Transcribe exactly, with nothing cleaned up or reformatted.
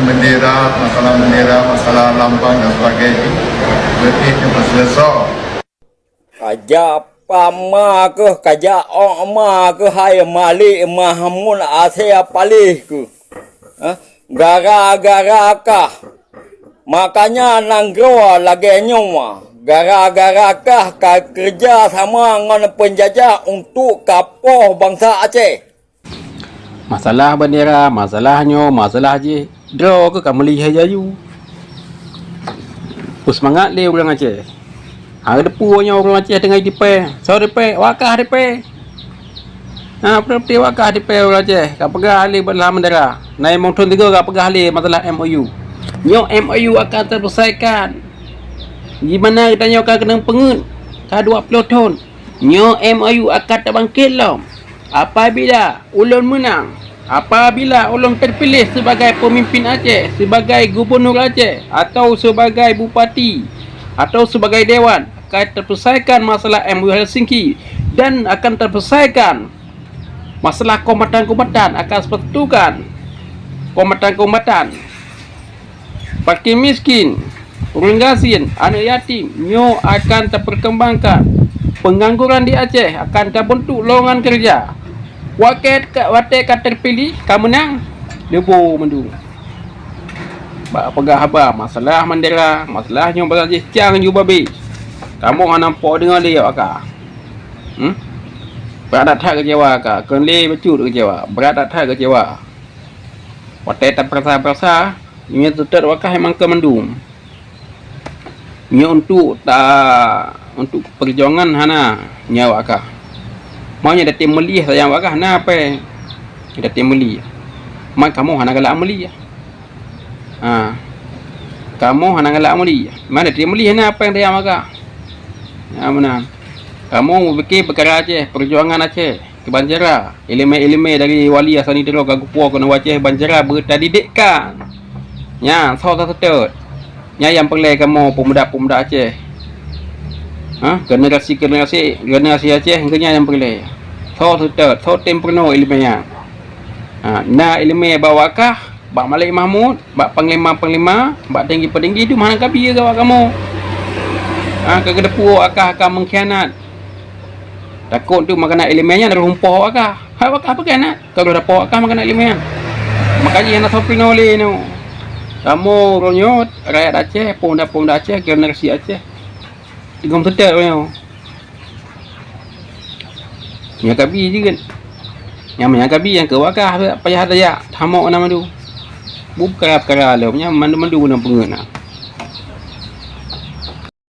Bendera, masalah bendera, masalah lambang dan sebagainya, lebih ke berselesai. Kajak pama keuh, kajak ôk ma keuh hai Malik Mahmud asai paléh keuh. Hah? Gara-gara kah. Makanya nanggroe lagée nyoe, gara-gara kah ka keureuja sama ngon peunjajah untuk kapoh bansa Aceh. Masalah bendera, masalah nyoe, masalah jih, droe keuh ka meuli hai jayu. Peuseumangat lé ureuëng Aceh. Hana teupeu nyoe ureuëng Aceh teungoh dipée. Soe dipée? Wakah dipée. Ha, peue-peue wakah dipée ureuëng Aceh. Ka peugah lé masalah bendera. Nai mong thon tiga ka peugah lé masalah M O U. Nyoe M O U akan teupeusaikan. Di mana geutanyoe ka keunong peungeuet ka dua ploh thon. Nyoe M O U akan teubangkét lom apabila ulôn meunang, apabila ulôn teupiléh sibagai peumimpin Aceh, sibagai gubunur Aceh, atau sibagai bupati, atau sibagai dewan, akan teupeusaikan masalah M O U Helsinki dan akan teupeusaikan masalah kombatan-kombatan, akan seutukan kombatan-kombatan. Fakir miskin, ureuëng gasien, aneuëk yatim, nyoe akan tapeukeumbangkan. Peungangguran di Aceh akan tabeuntuk lowongan keureuja. Watée ka, watée ka teupiléh, ka meunang, leubo mandum. Bak peugah haba masalah bendera, masalah nyoe basa jih cang ju babi. Kamoe hana po deungoe lé awak ka. Hmm? Brat that keucewa ka, keu lé bacut keucewa, brat that keucewa. Watée tapeurasa-peurasa, nyoe teutot wakah memang keu mandum. Nyoe untuk ta, untuk peujuangan hana nyoe wakah. Mau nyoe datém meulih sayang wakah na apa? Datém meulih. Man kamoe hana galak meulih. Ha. Kamoe hana galak meulih. Man datém meulih hana apa nyang sayang wakah. Ya meunan. Kamoe meupiké peukara Aceh, peujuangan Aceh. Keu bancara, iéleumé-iéleumé dari Wali Hasan Idroe ka geupuwoe keunoe u Aceh bancara beutadidikkan. Nyan soe taseutôt. Nyan nyang peureulée kamoe peumuda-peumuda Aceh. Ha, generasi-generasi, generasi Aceh ngon nyan nyang peureulée. Soe seutôt, soe tem peurunoe iéleumé nyan. Ha, na iéleumé bak wakah, bak Malik Mahmud, bak panglima-panglima, bak tinggi-petinggi tu hana kabi gawak kamoe. Ha, ka geuteupeue wakah ka mengkhianat. Takot tu makanan iéleumé nyan rumpok wakah. Hai wakah apa kena? Kalau dapat wakah makanan iéleumé nyan. Makanya hana soe peurunoe lé nyoe. Kamoe uroe nyoe rakyat Aceh, pemuda-pemuda Aceh, generasi Aceh. Digom seutôt uroe nyoe. Nyang kabi jeuet. Nyang, nyang kabi nyang keu wakah payah tajak tamok na mandum. Bukara-bukara lom nyang mandum-mandum na peungeuet na.